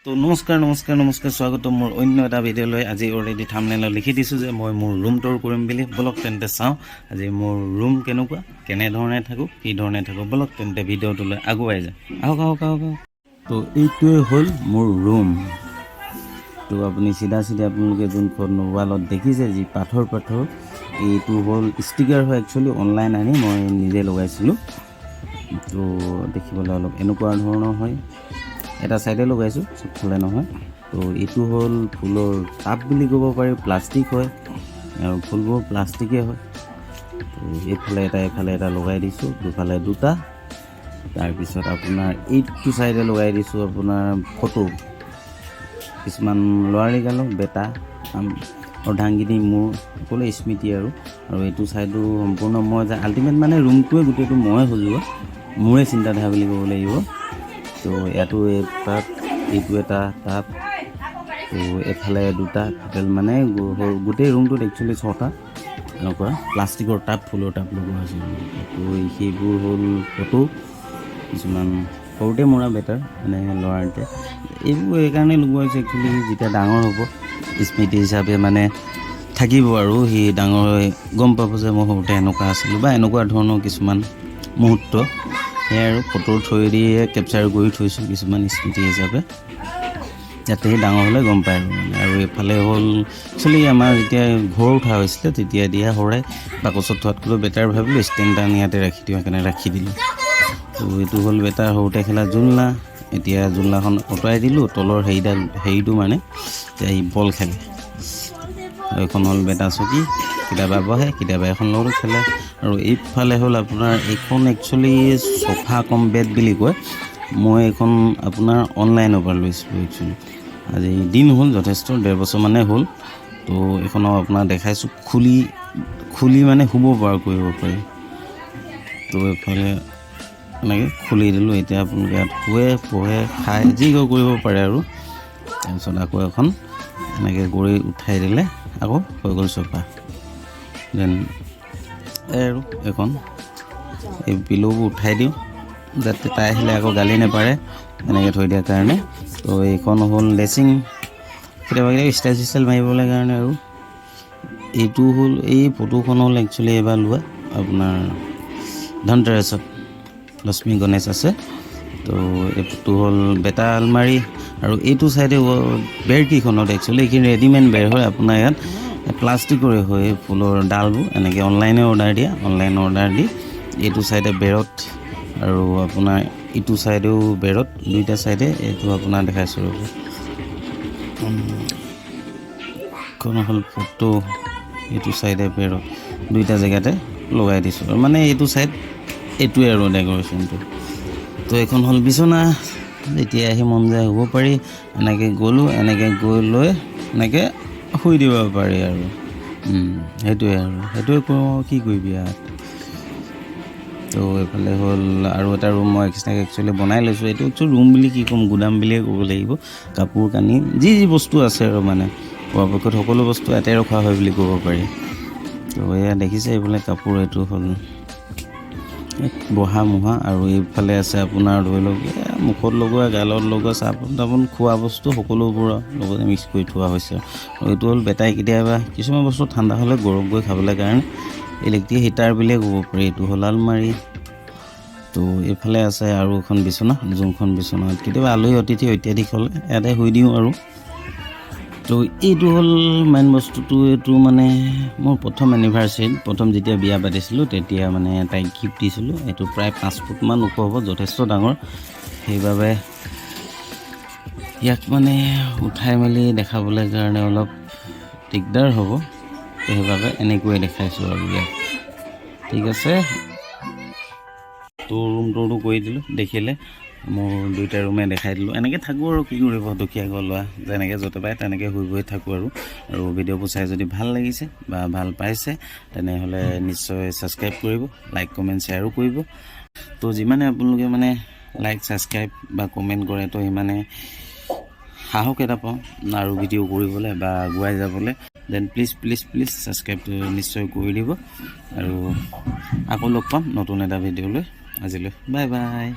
তো নমস্কাৰ, নমস্কাৰ, নমস্কাৰ। স্বাগতম মোৰ অন্য এটা ভিডিঅ'লৈ। আজি অলৰেডি থামনেলত লিখি দিছোঁ যে মই মোৰ ৰুম টুৰ কৰিম বুলি। ব'লক তেন্তে চাওঁ আজি মোৰ ৰুম কেনেকুৱা, কেনেধৰণে থাকোঁ, কি ধৰণে থাকোঁ। ব'লক তেন্তে ভিডিঅ'টোলৈ আগুৱাই যাওঁ। আহক, আহক, আহক, আহক। তো এইটোৱে হ'ল মোৰ ৰুম। তো আপুনি চিধা চিধি আপোনালোকে যোনখন ৱালত দেখিছে, যি পাথৰ পাথৰ, এইটো হ'ল ষ্টিকাৰ হয়। একচুৱেলি অনলাইন আনি মই নিজে লগাইছিলোঁ। তো দেখিবলৈ অলপ এনেকুৱা ধৰণৰ হয়। এটা ছাইডে লগাইছোঁ, চবফালে নহয়। তো এইটো হ'ল ফুলৰ টাব বুলি ক'ব পাৰি, প্লাষ্টিক হয় আৰু ফুলবোৰ প্লাষ্টিকেই হয়। তো এইফালে এটা, এইফালে এটা লগাই দিছোঁ, দুফালে দুটা। তাৰপিছত আপোনাৰ এইটো ছাইডে লগাই দিছোঁ আপোনাৰ ফটো কিছুমান, ল'ৰালি কালৰ, বেটা, অৰ্ধাংগিনী, মোৰ সকলো স্মৃতি আৰু। আৰু এইটো ছাইডো সম্পূৰ্ণ মই যে আল্টিমেট মানে ৰুমটোৱে গোটেইটো মই সজোৱা, মোৰে চিন্তাধাৰা বুলি ক'ব লাগিব। তো ইয়াতো এই তাত এইটো এটা তাত, তো এইফালে দুটা, টোটেল মানে গোটেই ৰুমটোত একচুৱেলি ছটা এনেকুৱা প্লাষ্টিকৰ টাব, ফুলৰ টাব লগোৱা হৈছে। তো সেইবোৰ হ'ল ফটো কিছুমান সৰুতে মৰা বেটাৰ, মানে ল'ৰাতে। এইবোৰ এইকাৰণে লগোৱা হৈছে, একচুৱেলি যেতিয়া ডাঙৰ হ'ব স্মৃতি হিচাপে মানে থাকিব আৰু সি ডাঙৰ হৈ গম পাব যে মই সৰুতে এনেকুৱা আছিলোঁ বা এনেকুৱা ধৰণৰ কিছুমান মুহূৰ্ত। সেয়াই আৰু ফটোৰ থ্ৰুৱেদিয়ে কেপচাৰ কৰি থৈছোঁ কিছুমান স্মৃতি হিচাপে, যাতে সি ডাঙৰ হ'লে গম পায় আৰু মানে। আৰু এইফালে হ'ল একচুৱেলি আমাৰ যেতিয়া ঘৰ উঠা হৈছিলে তেতিয়া দিয়া শৰাই, বাকচত থোৱাতকৈ বেটাৰ ভাবিলোঁ ষ্টেণ্ড আনি ইয়াতে ৰাখি দিওঁ, সেইকাৰণে ৰাখি দিলোঁ। তো এইটো হ'ল বেটাৰ সৰুতে খেলা জোলনা। এতিয়া জোলনাখন আঁতৰাই দিলোঁ, তলৰ হেৰিডাল, হেৰিটো মানে এতিয়া সি বল খেলে। আৰু এইখন হ'ল বেটা চকী, কেতিয়াবা বহে, কেতিয়াবা এখন লগতো খেলে। আৰু এইফালে হ'ল আপোনাৰ এইখন একচুৱেলি চোফা কম বেড বুলি কয়। মই এইখন আপোনাৰ অনলাইনৰ পৰা লৈছিলোঁ। একচুৱেলি আজি দিন হ'ল যথেষ্ট, 1.5 বছৰ মানে হ'ল। তো এইখনৰ আপোনাক দেখাইছোঁ, খুলি খুলি মানে শুব পৰা কৰিব পাৰি। তো এইফালে এনেকৈ খুলি দিলোঁ, এতিয়া আপোনালোকে ইয়াত শুৱে, পঢ়ে, খায়, যি কৰিব পাৰে আৰু। তাৰপিছত আকৌ এখন এনেকৈ কৰি উঠাই দিলে আকৌ হৈ গ'ল চোফা। Then এই আৰু এখন এই পিল'বোৰ উঠাই দিওঁ, যাতে তাই আহিলে আকৌ গালি নাপাৰে এনেকৈ থৈ দিয়াৰ কাৰণে। তো এইখন হ'ল ড্ৰেছিং, কেতিয়াবা কেতিয়াবা ষ্টাইল চিষ্টাইল মাৰিবলৈ কাৰণে। আৰু এইটো হ'ল, এই ফটোখন হ'ল একচুৱেলি এইবাৰ লোৱা আপোনাৰ ধনতেৰাছত, লক্ষ্মী গণেশ আছে। তো এইটো হ'ল বেটা আলমাৰি। আৰু এইটো চাইডে বেৰকেইখনত একচুৱেলি এইখিনি ৰেডিমেড বেৰ হয় আপোনাৰ, ইয়াত প্লাষ্টিকৰে হয়। এই ফুলৰ ডালবোৰ এনেকৈ অনলাইনে অৰ্ডাৰ দিয়া, অনলাইন অৰ্ডাৰ দি এইটো চাইডে বেৰত আৰু আপোনাৰ ইটো চাইডেও বেৰত, দুইটা চাইডে। এইটো আপোনাৰ দেখাইছোঁ ৰ'ব। এইখন হ'ল ফটো, এইটো চাইডে বেৰত দুইটা জেগাতে লগাই দিছোঁ আৰু মানে এইটো চাইড এইটোৱে আৰু ডেক'ৰেশ্যনটো। তো এইখন হ'ল বিচনা, যেতিয়া আহি মন যায় শুব পাৰি। এনেকৈ গ'লোঁ, এনেকৈ গৈ লৈ এনেকৈ শুই দিব পাৰি আৰু। সেইটোৱে আৰু সেইটোৱে কৰোঁ আৰু কি কৰিবি ইয়াত। তো এইফালে হ'ল আৰু এটা ৰুম মই এক্সট্ৰাকৈ একচুৱেলি বনাই লৈছোঁ। এইটো একচুৱেলি ৰুম বুলি কি ক'ম, গুদাম বুলিয়ে ক'ব লাগিব। কাপোৰ কানি যি যি বস্তু আছে আৰু মানে পৰাপক্ষত সকলো বস্তু ইয়াতে ৰখা হয় বুলি ক'ব পাৰি। তো এয়া দেখিছে এইফালে কাপোৰ, এইটো হ'ল বহা মোহা। আৰু এইফালে আছে আপোনাৰ ধৰি লওক মুখত লগোৱা, গালত লগোৱা চাবোন তাবোন, খোৱা বস্তু সকলোবোৰৰ লগতে মিক্স কৰি থোৱা হৈছে। আৰু এইটো হ'ল বেটাই কেতিয়াবা কিছুমান বস্তু ঠাণ্ডা হ'লে গৰম কৰি খাবলৈ কাৰণে ইলেক্ট্ৰিক হিটাৰ বুলিয়ে ক'ব পাৰি। এইটো হ'ল আলমাৰি। তো এইফালে আছে আৰু এখন বিচনা, যোনখন বিচনাত কেতিয়াবা আলহী অতিথি অত্যাধিক হ'লে ইয়াতে শুই দিওঁ আৰু। তো এইটো হ'ল মেইন বস্তুটো। এইটো মানে মোৰ প্ৰথম এনিভাৰ্চাৰীত, প্ৰথম যেতিয়া বিয়া পাতিছিলোঁ তেতিয়া মানে তাইক গিফ্ট দিছিলোঁ। এইটো প্ৰায় 5 ফুটমান ওখ হ'ব, যথেষ্ট ডাঙৰ। সেইবাবে ইয়াক মানে উঠাই মেলি দেখাবলৈ কাৰণে অলপ দিগদাৰ হ'ব, সেইবাবে এনেকৈয়ে দেখাইছোঁ আৰু ইয়াক। ঠিক আছে, তো ৰুম টুৰটো কৰি দিলোঁ, দেখিলে মোৰ দুইটা ৰুমে দেখাই দিলোঁ। এনেকৈ থাকোঁ আৰু কি কৰিব, দুখীয়া ঘৰ ল'ৰা, যেনেকৈ য'তে পায় তেনেকৈ শুই বহি থাকোঁ আৰু। আৰু ভিডিঅ'বোৰ চাই যদি ভাল লাগিছে বা ভাল পাইছে, তেনেহ'লে নিশ্চয় ছাবস্ক্ৰাইব কৰিব, লাইক, কমেণ্ট, শ্বেয়াৰো কৰিব। তো যিমানে আপোনালোকে মানে লাইক, ছাবস্ক্ৰাইব বা কমেণ্ট কৰে, তো সিমানে সাহস এটা পাওঁ আৰু ভিডিঅ' কৰিবলৈ বা আগুৱাই যাবলৈ। Then please, please, please ছাবস্ক্ৰাইবটো নিশ্চয় কৰি দিব। আৰু আকৌ লগ পাম নতুন এটা ভিডিঅ' লৈ। আজিলৈ বাই বাই।